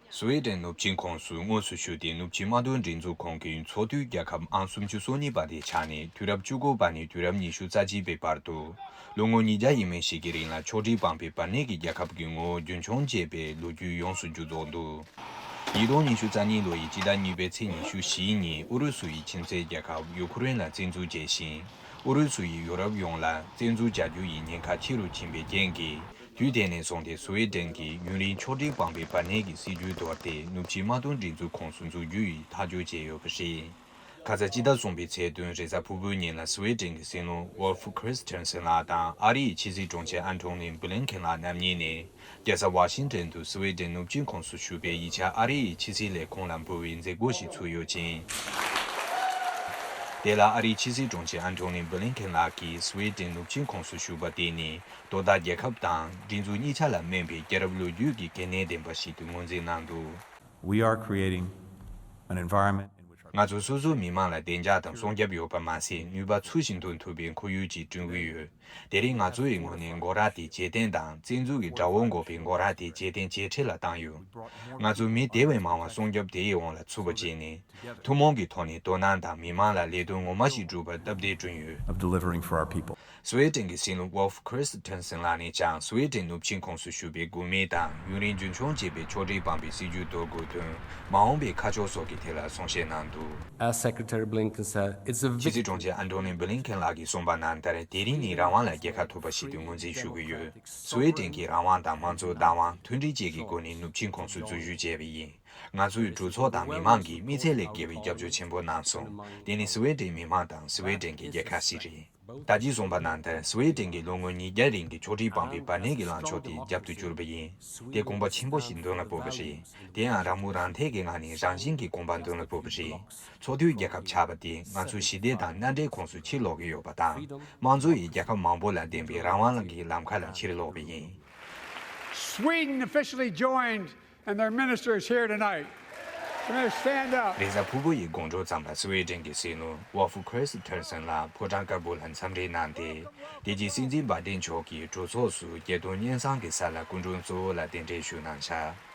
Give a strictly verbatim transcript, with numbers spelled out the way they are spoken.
སུའེ་ཏེན་ནུབ་ཆིངས་ཁོངས་སུ་དངོས་སུ་ཞུགས་ཏེ། ནུབ་ཆིངས་དམག་དོན་སྒྲིག་འཛུགས་ཁོངས་ཀྱི་ཚོགས་འཐུས་རྒྱལ་ཁབ་ཨང་སུམ་ཅུ་སོ་གཉིས་པ་དེ་ཆགས་ནས། དུས་རབས་བཅུ་དགུ་པ་ནས་དུས་རབས་ཉི་ཤུ་རྩ་གཅིག་པའི་བར་དུ། ལོ་ངོ་ཉིས་བརྒྱ་ཡས་མས་ཤིག་གི་རིང་ལ་ཆོག་སྒྲིག་དཔང་པའི་བར་གནས་ཀྱི་རྒྱལ་ཁབ་ཀྱི་ངོ་བོ་རྒྱུན་འཁྱོངས་བྱས་པའི་ལོ་རྒྱུས་ཡོངས་སུ་འགྱུར་ལྡོག་འདུག་ཉིས་སྟོང་ཉི་ཤུ་རྩ་གཉིས་ལོ་ཡི་སྤྱི་ཟླ་གཉིས་པའི་ཚེས་ཉི་ཤུ་བཞིའི་ཉིན། ཨུ་རུ་སུ་ཡི་ཁྱིམ་མཚེས་རྒྱལ་ཁབ་ཡུ་ཁུ་རེན་ལ་བཙན་འཛུལ་བྱས་ཤིང་། ཨུ་རུ་སུ་ཡིས་ཡུ་རོབ་ཡོངས་ལ་བཙན་འཛུལ་བྱ་རྒྱུ་ཡི་ཉེན་ཁ་ཆེ་རུ་ཕྱིན་པའི་རྐྱེན་གྱིས། དུས་དེ་ནས་བཟུང་སྟེ་སུའེ་ཏེན་གྱིས་ཡུན་རིང་ཆོག་སྒྲིག་དཔང་པའི་བར་གནས་ཀྱི་སྲིད་ཇུས་དོར་ཏེ། ནུབ་ཕྱིའི་དམག་དོན་སྒྲིག་འཛུགས་ཁོངས་སུ་འཛུལ་རྒྱུ་ཡི་ཐག་གཅོད་བྱས་ཡོད་པ་རེད། ཁ་ས་སྤྱི་ཟླ་གསུམ་པའི་ཚེས་བདུན་རེས་གཟའ་ཕུར་བུའི་ཉིན་ལ་སུའེ་ཏེན་གྱི་སྲིད་བློན་ཝོལ་ཧྥུ་ཁྲིས་ཊེན་སན་ལགས་དང་ཨ་རི་ཡི་ཕྱི་སྲིད་དྲུང་ཆེ་ཨན་ཐོ་ནི་བྷི་ལིན་ཁེན་ལགས་རྣམ་གཉིས་ནས། རྒྱལ་ས་ཝ་ཤིང་ཏོན་དུ་སུའེ་ཏེན་ནུབ་ཆིངས་ཁོངས་སུ་ཞུགས་པའི་ཡིག་ཆ་ཨ་རི་ཡི་ཕྱི་སྲིད་ལས་ཁུངས་ལ་འབུལ་བའི་མཛད་སྒོ་ཞིག་ཚུགས་ཡོད་ཅིང་། དེ་ལ་ཨ་རིའི་ཕྱི་སྲིད་དྲུང་ཆེ་ཨན་ཐོ་ནི་བྷི་ལིན་ཁེན་ལགས་ཀྱིས་སུའེ་ཏེན་ནུབ་ཆིངས་ཁོངས་སུ་ཞུགས་པ་དེ་ནི། དོ་བདག་རྒྱལ་ཁབ་དང་སྒྲིག་འཛུགས་གཉིས་ཆ་ལ་སྨན་པའི་རྒྱལ་རབས་ལོ་རྒྱུས་ཀྱི་གལ་གནད་ལྡན་པ་ཞིག་ཏུ་ངོས་འཛིན་གནང་འདུག We are creating an environment in which our ང་ཚོ་སོ་སོའི་མི་མང་ལ་བདེ་འཇགས་དང་སྲུང་སྐྱོབ་ཡོད་པ་མ་ཟད། ནུས་པ་ཚུལ་བཞིན་བཏོན་ཐུབ་པའི་ཁོར་ཡུག་ཅིག་བསྐྲུན་གྱི་ཡོད། དེ་རིང་ང་ཚོ་ཡི་ངོས་ནས་འགོག་ར་དེ་བརྗེ་བསྟེན་དང་། བཙན་འཛུལ་གྱི་དགྲ་བོ་འགོག་པའི་འགོག་ར་དེ་བརྗེ་བསྟེན་ཇེ་ཆེ་ལ་བཏང་ཡོད། ང་ཚོས་མི་དེ་བས་མང་བ་སྲུང་སྐྱོབ་དེའི་དབང་ལ་ཚུད་པ་བྱས་ནས། ཐུན་མོང་གི་ཐོག་ནས་དོ་སྣང་དང་མི་མང་ལ་ལས་དོན་ངོ་མ་ཞིག་བསྒྲུབ་པར་སྟབས་བདེ་བསྐྲུན་ཡོད། Of delivering for our people. སུའེ་ཏེན་གྱི་སྲིད་བློན་ཝོལ་ཧྥུ་ཁྲིས་ཊེན་སན་ལགས་ནས་ཀྱང་སུའེ་ཏེན་ནུབ་ཆིངས་ཁོངས་སུ་ཞུགས་པའི་དགོས་དམིགས་དང་། ཡུན་རིང་རྒྱུན་འཁྱོངས་བྱས་པའི་ཆོག་སྒྲིག་དཔང་པའི་སྲིད་ཇུས་དོར་དགོས་དོན། མ་འོངས་པའི་ཁ་ཕྱོགས་སོགས་ཀྱི་ཐད་ལ་གསུང་བཤད་གནང་འདུག As Secretary Blinken said, it's a ཕྱི་སྲིད་དྲུང་ཆེ་ཨན་ཐོ་ནི་བྷི་ལིན་ཁེན་ལགས་ཀྱིས་གསུངས་པ་ནང་ལྟར། དེ་རིང་ནི་རང་དབང་ལ་རྒྱལ་ཁ་ཐོབ་པ་ཞིག་ཏུ་ངོས་འཛིན་ཞུ་གི་ཡོད། སུའེ་ཏེན་གྱིས་རང་དབང་དང་མང་གཙོ་བདག་དབང་མཐུན་སྒྲིལ་བཅས་ཀྱི་སྒོ་ནས་ནུབ་ཆིངས་ཁོངས་སུ་འཛུལ་ཞུགས་བྱས་པ་ཡིན། ང་ཚོའི་གྲོས་ཚོགས་དང་མི་མང་གིས་དམིགས་བསལ་ལས་བརྒལ་བའི་རྒྱབ་སྐྱོར་ཆེན་པོ་གནང་སོང་། དེ་ནི་སུའེ་ཏེན་མི་མང་དང་སུའེ་ཏེན་གྱི་རྒྱལ་ཁ་ཞིག་རེད། ད་ཅི་གསུངས་པ་ནང་ལྟར། སུའེ་ཏེན་གྱིས་ལོ་ངོ་ཉིས་བརྒྱ་རིང་གི་ཆོག་སྒྲིག་དཔང་པའི་བར་གནས་ཀྱི་ལངས་ཕྱོགས་དེ་རྒྱབ་ཏུ་བསྐྱུར་བ་ཡིན། དེ་གོམ་པ་ཆེན་པོ་ཞིག་མདུན་ལ་སྤོ་བ་རེད། དེ་ཡང་རང་མོས་རང་འཐད་ཀྱི་ངང་ནས་རང་བཞིན་གྱིས་གོམ་པ་མདུན་ལ་སྤོ་བ་རེད། ཚོགས་འཐུས་རྒྱལ་ཁབ་ཆགས་པ་དེ་ང་ཚོ་ཞི་བདེ་དང་མནའ་འབྲེལ་ཁོངས་སུ་ཕྱིར་ལོག་གི་ཡོད་པ་དང་། དམངས་གཙོ་ཡི་རྒྱལ་ཁབ་མང་པོ་ལ་ལྡན་པའི་རང་དབང་གི་ལམ་ཁ་ལ་ཕྱིར་ལོག་པ་ཡིན། Sweden officially joined, and their minister is here tonight. Minister, stand up. རེས་གཟའ་ཕུར་བུ་ཡི་དགོང་དྲོ་ཙམ་ལ་སུའེ་ཏེན་གྱི་སྲིད་བློན་ཝོལ་ཧྥུ་ཁྲིས་ཊེན་སན་ལགས་ཕོ་བྲང་དཀར་པོ་ལ་འཚམས་འདྲི་གནང་སྟེ། དེ་རྗེས་སྲིད་འཛིན་བྷའི་ཏིན་མཆོག་གིས་གྲོས་ཚོགས་སུ་རྒྱལ་དོན་སྙན་སེང་གི་ས་ལ་སྐུ་མགྲོན་གཙོ་བོ་ལ་གདན་འདྲེན་ཞུས་གནང་བཞག